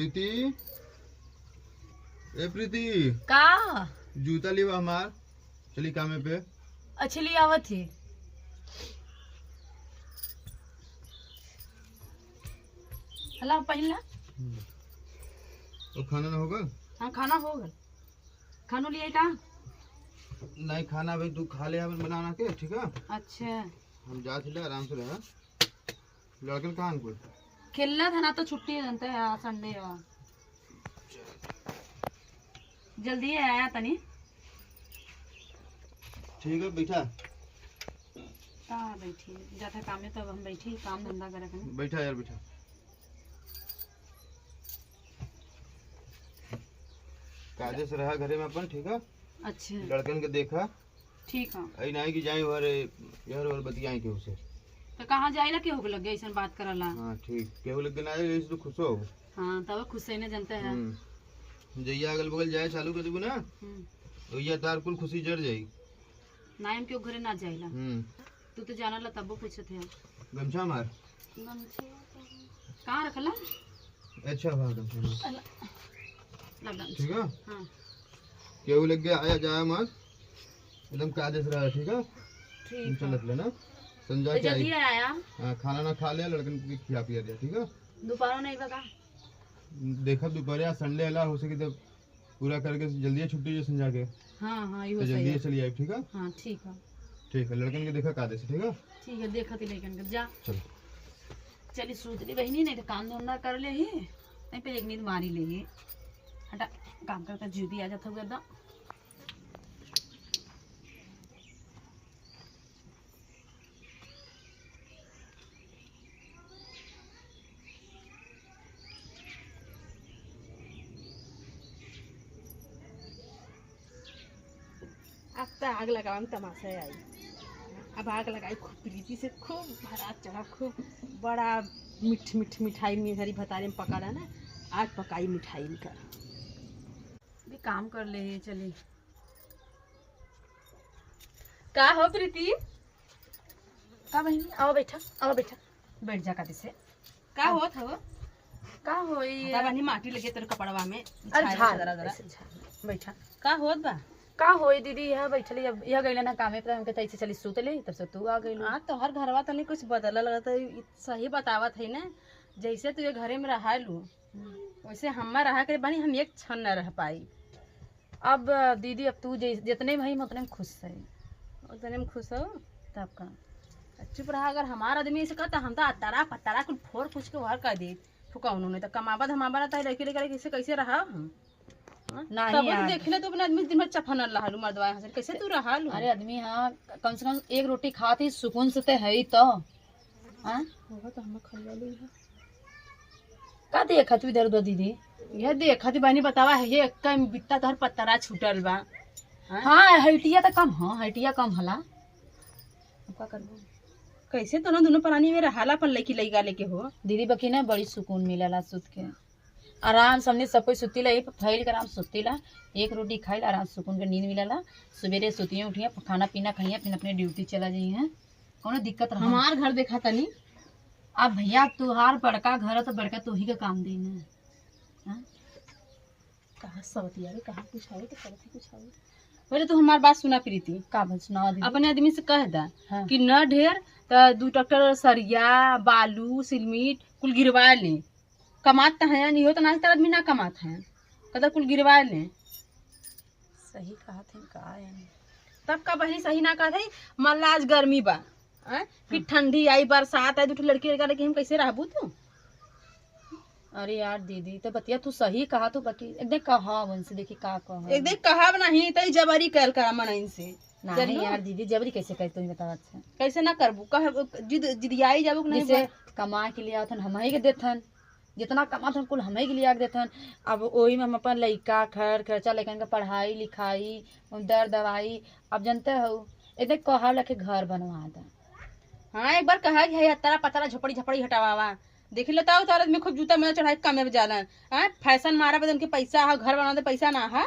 प्रीति, ए प्रीति, का जूता लिवा हमार, चली कामे पे। अच्छी ली आवत थी। हला पहिला। तो खाना ना होगा? हाँ खाना हो गल। खानो लिए का? नहीं खाना भाई तू खा ले अपन बनाना के, ठीक है? अच्छा हम जा चले आराम से रहा। लड़कन कहाँ कुल खेलना था ना तो छुट्टी है जानते हैं संडे है। जल्दी आया तनी। ठीक है बैठा। कहाँ बैठी जाता काम में तब हम बैठी काम धंधा करे के। बैठा यार बैठा। काजे से रहा घरे में अपन, ठीक है? अच्छा लड़कन के देखा, ठीक है। आई नहीं कि जाई और यार और बतियाई के उसे तो कहाँ जाइला के हो लग गया ऐसा बात करला। हां ठीक केहू लग ना आए तो खुश हो। हां तब खुश है ना जानते हैं। जइया अगल बगल जाए चालू कर देबू ना ओइया तार कुल खुशी जड़ जाई। ना हम क्यों घरे ना जाइला। तू तो जानला तबो पूछत है। गमछा मार। गमछा कहाँ रखला? अच्छा भाग गमछा लगा ठीक है। हां केहू लग गया आया जाया मत, एकदम काजे से रहा, ठीक है? ठीक चलत लेना संजा के जल्दी आया। हां खाना ना खा लिया लड़कन के खिया पिया दिया, ठीक है? दोपहर नहीं बका देखा दोपहर संडे अला हो सके तो पूरा करके जल्दी छुट्टी जो संजा के। हां हां यो तो सही जल्दी चली आई, ठीक है? हां ठीक है ठीक है। लड़कन के देखा काजे से, ठीक है? ठीक है देखत लड़कन के जा। चलो चली सूत ली बहनी नहीं तो काम धंधा कर ले ही नहीं पे एक नींद मारी ले ही। हटा काम करता जीव भी आ जाता हुआ एकदम। अब तो आग लगावे में तमाशा आई। अब आग लगाई खूब प्रीति से, खूब भरा चढ़ा, खूब बड़ा मिठ मिठ मिठाई मेहरी भतारे में पका रहा ना, आज पकाई मिठाई कर भी काम कर ले चली। का हो प्रीति? का बहनी आओ बैठा, आओ बैठा, बैठ जा का से। का होत हो? का होई बहनी माटी लगे तेरे कपड़वा में। अरे झाड़ जरा जरा बैठा। का होत बा? का होई दीदी यह बैठली अब यह गइले ना कामे पर हमके तैसे चली सुत ले तब से तू आ गइल। हां तो हर घरवा तनी कुछ बदलल लगत है, सही बतावत है ना। जैसे तू ये घरे में रहालू वैसे हम्मा रहा के बनी हम एक क्षण न रह पाई। अब दीदी अब तू जितने भाई हम उतने में खुश है। उतने में खुश हो तब का चुप रहा। अगर हमारा आदमी ऐसे कहता हम तो अतरा पतरा कुल फोड़ फूस के वहर कर दे फुका उन्होंने तो कमावा धमावा रहता है लड़की लेकर कैसे कैसे रहा हम नहीं यार। देखले तो अपने आदमी दिन भर चफनल रहा मर्दवा हसन कैसे तू रहा लू। अरे आदमी हां कम से कम एक रोटी खाती सुकून से ते है ही तो। हां होगा तो हम खा ली है। का देखा तू इधर उधर दीदी? यह देखा थी बहनी बतावा है ये कम बित्ता तोहर पतरा छूटल बा। हां हटिया तो कम, हां हटिया कम हला। अब का करबो कैसे तो ना दोनों प्राणी में रहाला पर लड़की लइका लेके हो दीदी बकी ना बड़ी सुकून मिलला सुत के आराम से। हमने सब कोई सुती ला फैल कर आराम सुती ला, एक रोटी खाई आराम सुकून के नींद मिलला। सवेरे सुतिए उठिए खाना पीना खाइए फिर अपने ड्यूटी चला जाइए, कोनो दिक्कत रहा। हमार घर देखा तनी। अब भैया तुहार बड़का घर है तो बड़का तू ही का काम देना है। कहाँ सवतिया रे कहाँ कुछ आवे तो करती कुछ आवे। पहले तू हमार बात सुना प्रीति। का बात सुना दीदी? अपने आदमी से कह दा हाँ। कि न ढेर तो 2 ट्रैक्टर सरिया बालू सिलमीट कुल गिरवा ले। कमात तो है नहीं हो तो ना तार आदमी ना कमात है कदा कुल गिरवा ले। सही कहा थे का है तब का बहनी सही ना कहा थे। मान ला आज गर्मी बा फिर ठंडी आई बरसात आई दू लड़की लड़का लेके हम कैसे रहबू तू? अरे यार दीदी तो बतिया तू सही कहा तो बाकी एकदम कहा उनसे देखी का कहा एकदम कहा नहीं तो जबरी कैल करा मन इनसे। नहीं यार दीदी जबरी कैसे कर तुम बताओ। अच्छा कैसे ना करबू कह जिद जिदियाई जाबू नहीं जैसे कमा के लिए आवथन हम ही के देथन, जितना कमाथन कुल हम ही के लिए देथन। अब वही में हम अपन लइका खर खर्चा लइकन के पढ़ाई लिखाई दर दवाई अब जानते हो एकदम कहा लखे घर बनवा दा। हाँ एक बार कहा कि है तारा पतरा झोपड़ी झपड़ी हटावा देख लेता हो तारा में खूब जूता में चढ़ाई कामे में जालन। हां फैशन मारा बदन के पैसा हा घर बना दे पैसा ना हा।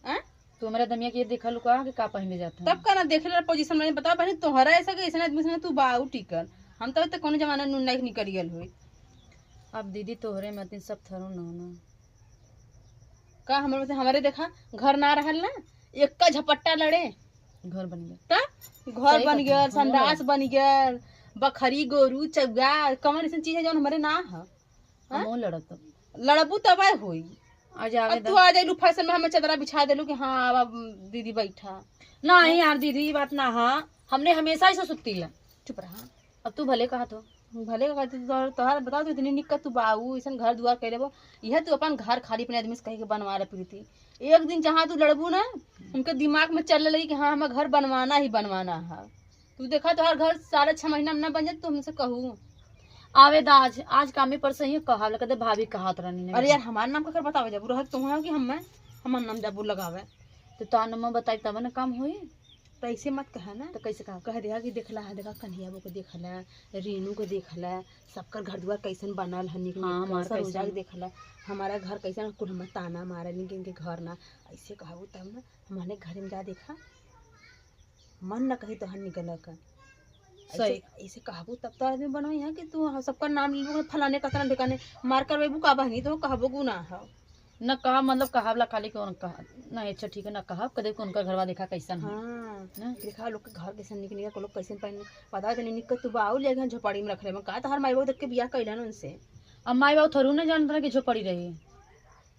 हां तू मेरा दमिया के देखल का कि का पहिने जाता तब का ना देख ले पोजीशन में बताओ बहनी तोहरा ऐसा के ऐसा आदमी से तू बाऊ टिकल हम तो कोनो जमाना नून नहीं निकल गेल होई। अब दीदी तोहरे मतिन सब थरू ना ना। का हमारे हमारे देखा घर ना रहल ना, एक झपट्टा लड़े घर बन गया। त घर सही बन बात गया, है, संडास बन गया, बखरी गोरू चौगा कौन ऐसन चीज है जौन हमारे ना है। हमहू लड़त लड़बू तब होई। आज आवे अब तू आ जाइलू फैशन में, हमें चदरा बिछा देलू कि हाँ अब दीदी बैठा। नहीं यार दीदी ये बात ना, हाँ हमने हमेशा ऐसे सुती ला। चुप रहा। अब तू भले कहा तो भले का कहती तोहर तोहर बताओ, तू इतनी निक्कत तू बाऊ ऐसन घर दुआर कैले बो, यह तू अपन घर खाली अपने आदमी से कह के बनवा ले प्रीति। एक दिन जहाँ तू लड़बू ना उनके दिमाग में चलने लगी कि हाँ हमें घर बनवाना ही बनवाना है। तू देखा तोहर घर 6.5 महीना में ना बन जाए तो हमसे कहू। आवे दा आज आज कामे पर सही कहा कदे भाभी कहात रहनी ने। अरे यार हमार नाम का बतावे जब रह तुम कि हमें हमार नाम जब लगावे तो ता नंबर बताई तब ना काम होई। तो ऐसे मत कहा ना। तो कैसे कहा? कह दिया कि देखला है, देखा कन्हैया बो को देखला, रेनू को देखला, सबकर घर दुआर कैसन बनल है निक हाँ, निक, हमार सरोजा कैसन। के देखला, हमारा घर कैसन, कुल हम ताना मारे इनके इनके घर ना ऐसे कहबू तब ना हमारे घर में जा देखा मन ना कही तो हन निकल का। सही। ऐसे कहबू तब तो आदमी बनोई है कि तू सबका नाम लेबू फलाने कतना ढिकाने मार करबेबू का बहनी तो कहबो गुना है न कहा मतलब कहावला खाली कौन कहा ना। अच्छा ठीक है ना कहा कदे कौन का घरवा देखा कैसन है। हाँ ना? देखा लोग के घर कैसन निक निक लोग कैसन पहन पता तनी निक तू बाऊ ले गए झोपड़ी में रखले में का तोहर माई बाबू देख के बियाह कैलन उनसे। अब माई बाबू थोड़ू ना जानत रहे कि झोपड़ी रही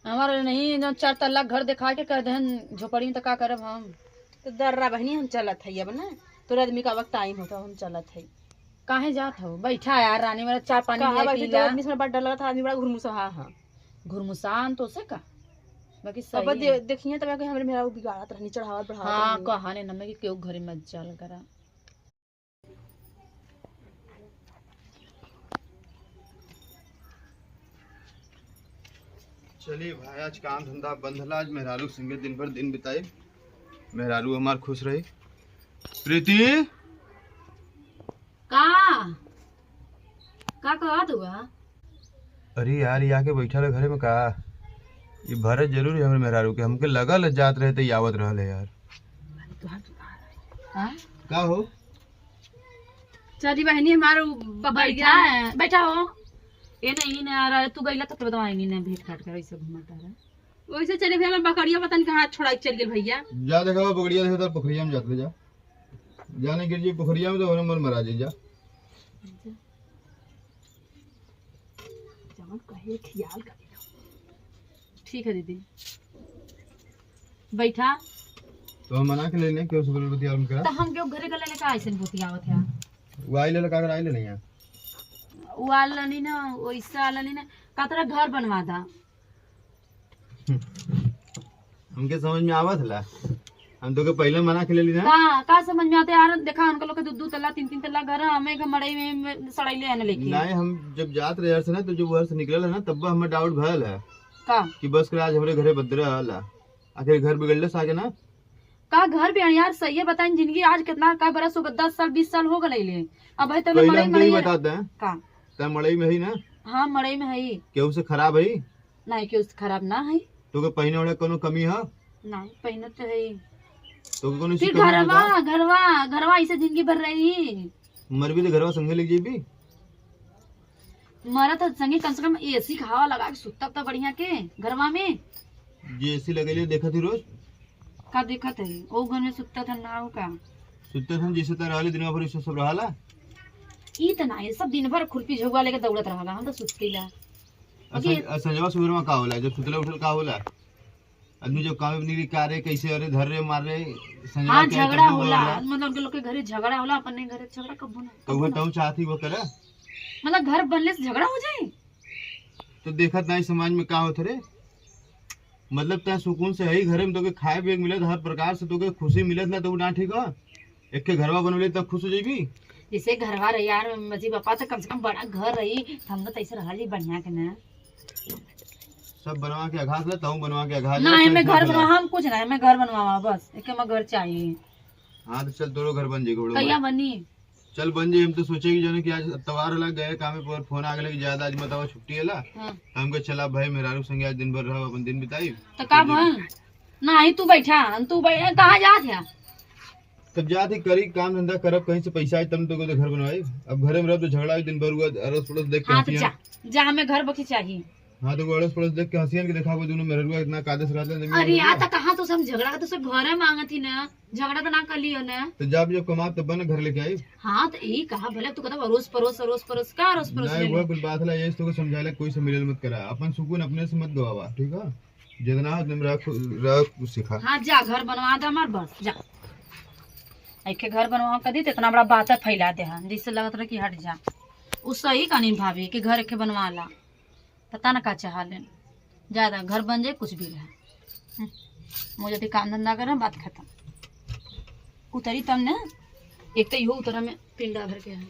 हमारे नहीं जौन 4 तल्ला घर दिखा के कर देहन झोपड़ी में तो का करब हम। तो दर्रा बहनी हम चलत है अब ना, तोरा आदमी का वक्त टाइम होता हम चलत है। काहे जात हो बैठा यार रानी मेरा चाय पानी कहा लिया बैठे पी तो ला। आदमी से बड़ा डर लगा था, आदमी बड़ा घुरमुसा। हाँ हाँ घुरमुसान तो से का बाकी अब सही है। देखिए तब के हमरे मेरा बिगाड़त रहनी चढ़ावत बढ़ावत हाँ रहनी। कहा ने नमे कि केहू घरे मत जाल करा। चलिए भाई आज काम धंधा बंद हला, आज मेहरारू संगे दिन भर दिन बिताई, मेहरारू हमार खुश रही। प्रीति का का कहत हुआ? अरे यार ये आके बैठा रहे घरे में का, ये भरत जरूर है हमरे मेहरारू के, हमके लगल जात रहे तो आवत रहल है यार। हाँ? का हो? चली बहनी हमारो बैठा है बैठा हो ये नहीं ना आ रहा है तू गईला तो बताएंगी ना भेंट घाट कर ऐसे घुमाता रहा। वैसे चले भैया हमार बकरिया पता नहीं कहाँ छोड़ा के चल गेल भैया। जा देखा बगड़िया देखा तार पोखरिया में जात रहे, जा जाने गिर जी पोखरिया में तो होने मन मरा जी जा। जवन कहे ख्याल कर। ठीक है दीदी बैठा। तो हम मना के लेने क्यों सुबह बतिया हम करा तो हम क्यों घरे गले लेके ऐसे बोतियावत है वो आई ले का कर आई ले नहीं है वो आल नहीं ना वैसा आल नहीं ना का तोरा घर बनवा दा। हमके समझ में आवत हला, हम तो के पहले मना के लेली ना। का का समझ में आते यार देखा उनका लोग के 2-2 तल्ला 3-3 तल्ला घर है, हमें के मड़ई में सड़ाई आने लेके। नहीं हम जब जात रहे से ना तो जो घर से निकलल है ना तब हमें डाउट भयल है का कि बस कर आज हमरे घरे बदरा हला, आखिर घर बिगड़ले से आगे ना का घर भी यार सही है बताइन जिंदगी आज कितना का बरस हो गए 10 साल 20 साल हो गए ले अब भाई तब पहले मड़ई हमके ही मड़ई बताते हैं का तब मड़ई में ही ना। हाँ मड़ई में है ही। केहू से खराब है नहीं केहू से खराब ना है। तो के पहिने वाला कोनो कमी है नहीं पहिने तो है ही। तो के कोनो फिर कमी घरवा घरवा घरवा ऐसे जिंदगी भर रही मरबी तो घरवा संगे लेके जेबी मरा तो संगे कम से कम एसी के हवा लगा के सुतब तो बढ़िया के घरवा में। जे एसी लगेले देखत ही रोज का देखत है ओ घर में सुतता था ना हो का सुतते हम जैसे तरह रहले दिन भर सब रहला ई त ना ये सब दिन भर खुरपी झोगा लेके दौड़त रहला हम तो सुतेला। संजवा सुबह में का होला जब सुतले उठल का होला आदमी जब काम में निकली का रे कैसे अरे धर रे मार रे संजवा हाँ के झगड़ा तब होला मतलब उनके लोग के घरे झगड़ा होला अपने घरे झगड़ा कबो ना तो वह तू चाहती वो करे मतलब घर बनले से झगड़ा हो जाए तो देखत नहीं समाज में का होत रे। मतलब तय सुकून से है घरे में तो के खाए पिए के मिलत हर प्रकार से तो के खुशी मिलत ना तो ना ठीक हो एक के घरवा बनवले तब खुश हो जेबी। जैसे घरवा रही यार मजी बापा तो कम से कम बड़ा घर रही हम तो ऐसे रहली बढ़िया के ना सब बनवा के आघात ले तू बनवा के आघात ना हमें घर बनवा हम कुछ ना हमें घर बनवावा बस एक हमें घर चाहिए। हां तो चल तोरो घर बन जाएगा कहिया बनी चल बन जाए। हम तो सोचे कि जाने कि आज तवार होला गए कामे पर फोन आ गेले कि ज्यादा आज बतावा छुट्टी होला हाँ। हमके चला भाई मेहरारू संगे आज दिन भर रह अपन दिन बिताई तो का भन ना ही तू बैठा तू बैठा कहाँ जात है? तब जाते करी काम धंधा करब, कहीं से पैसा आई तब तो घर बनवाई। अब घरे में रह तो झगड़ा दिन भर हुआ, अड़ोस पड़ोस देख के हाँ तो हंसियन। जा जा, हमें घर बखी चाहिए। हाँ तो अड़ोस पड़ोस देख के हंसियन के देखा दोनों मेहरुआ इतना कादे से रहते हैं। अरे यार तो कहाँ तो सब झगड़ा तो सब घरे मांगत ही ना, झगड़ा तो ना कर लियो ना। तो जब जब कमा तब बन घर लेके आई। हाँ तो यही कहा भले तू कहता अड़ोस पड़ोस अड़ोस पड़ोस का अड़ोस पड़ोस नहीं ले वो ली। कुल बात है, ये तो समझाले कोई से मिलल मत करा, अपन सुकून अपने से मत गवावा, ठीक है? जितना हो उतने में रह रह सिखा। हाँ जा घर बनवा दे हमार, बस जा एक घर बनवा कर दी तो इतना बड़ा बात फैला दे हन, जिससे लगत रहे कि हट जा। उ सही कहानी भाभी कि घर एक बनवा ला, पता ना का चाह लेन, ज्यादा घर बन जाए कुछ भी रहे। मुझे यदि काम धंधा करे बात खत्म। उतरी तब ने, एक तो इहो उतरा में पिंडा भर के है।